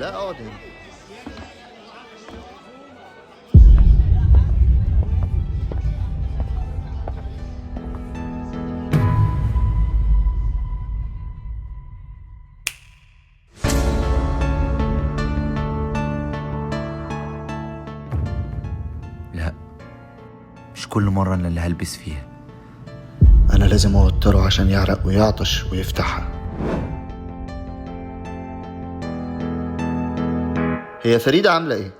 لا اقعد هنا. لا، مش كل مرة أنا اللي هلبس فيها. انا لازم اوتره عشان يعرق ويعطش ويفتحها. هي فريدة عاملة ايه؟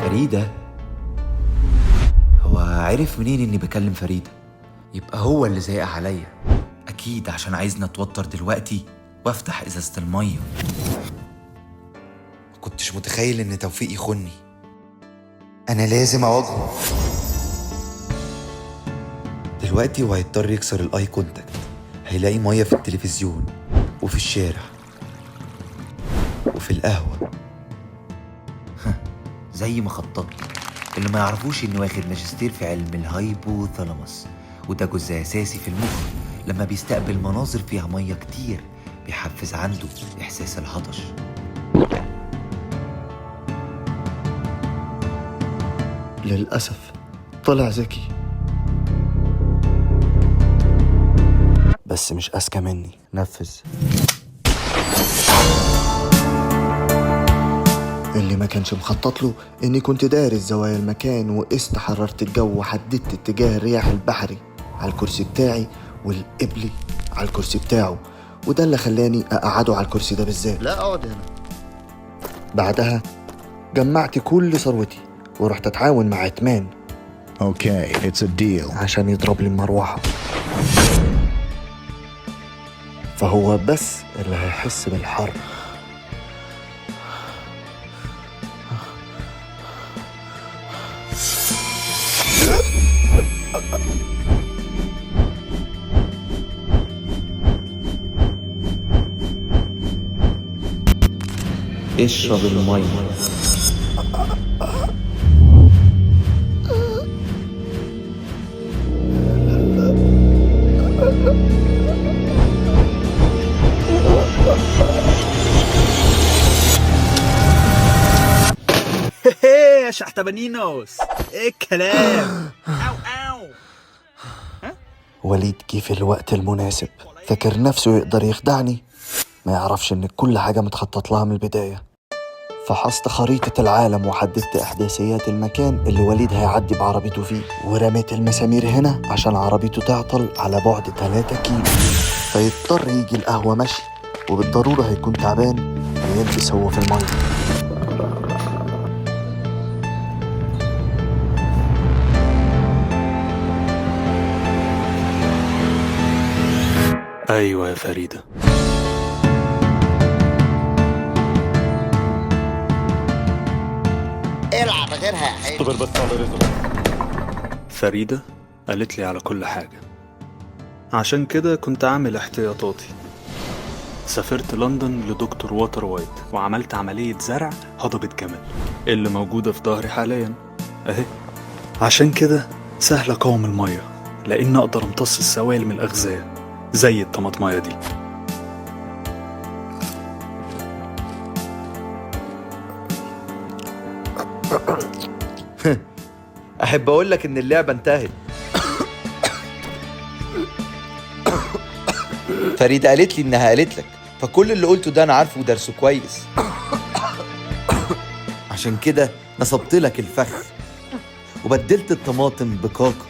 فريدة؟ هو عرف منين إني بكلم فريدة؟ يبقى هو اللي زايق عليا أكيد، عشان عايزني أتوتر دلوقتي وأفتح إزازة المية. ما كنتش متخيل إن توفيق يخوني. أنا لازم أواجهه دلوقتي، وهيضطر يكسر ال eye contact. هيلاقي مية في التلفزيون وفي الشارع وفي القهوة زي ما خططت. اللي ما يعرفوش انه واخد ماجستير في علم ال hypothalamus، وده جزء اساسي في المخ لما بيستقبل مناظر فيها مية كتير بيحفز عنده احساس العطش. للأسف طلع ذكي بس مش أذكى مني. نفذ. اللي ما كانش مخطط له إني كنت دارس زوايا المكان وقست حرارة الجو وحددت اتجاه الرياح البحري على الكرسي بتاعي والقبلي على الكرسي بتاعه، وده اللي خلاني أقعده على الكرسي ده بالذات. لا اقعد هنا. بعدها جمعت كل ثروتي ورحت أتعاون مع عتمان Okay, it's a deal. عشان يضرب لي المروحة، فهو بس اللي هيحس بالحر. اشرب المية. ايه يا شحتبانينوس، ايه الكلام؟ او او وليد جه في الوقت المناسب، فاكر نفسه يقدر يخدعني، ما يعرفش ان كل حاجة متخطط لها من البداية. فحصت خريطة العالم وحددت إحداثيات المكان اللي وليد هيعدي بعربيته فيه، ورميت المسامير هنا عشان عربيته تعطل على بعد 3 كيلو، فيضطر يجي القهوة مشي، وبالضرورة هيكون تعبان ويلبس هو في المية. أيوة يا فريدة. العب غيرها يا حلو. فريدة قالت لي على كل حاجة، عشان كده كنت عامل احتياطاتي. سافرت لندن لدكتور واتر وايت وعملت عملية زرع هضبة جمل اللي موجودة في ظهري حاليا أهي. عشان كده سهل أقاوم المية، لأن أقدر أمتص السوائل من الأغذية زي الطماطماية دي. احب اقول لك ان اللعبة انتهت. فريدة قالت لي انها قالت لك، فكل اللي قلته ده انا عارفه ودرسه كويس. عشان كده نصبت لك الفخ وبدلت الطماطم بكاكا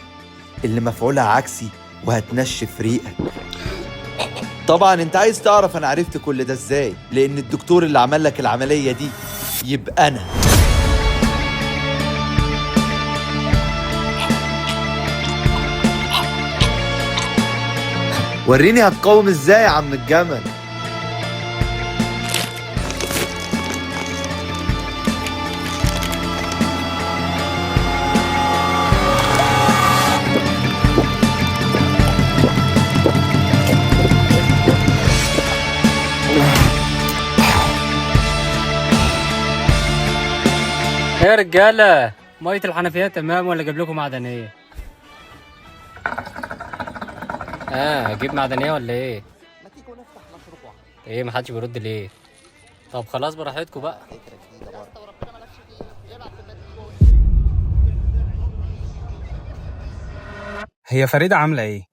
اللي مفعولها عكسي وهتنشف ريقك. طبعا انت عايز تعرف انا عرفت كل ده ازاي، لان الدكتور اللي عمل لك العملية دي يبقى انا. وريني هتقاوم ازاي يا عم الجمل. يا رجالة، مية الحنفية تمام ولا اجيب لكم معدنية؟ اجيب معدنية ولا ايه؟ ايه محدش بيرد ليه؟ طب خلاص براحتكم بقى. هي فريدة عاملة ايه؟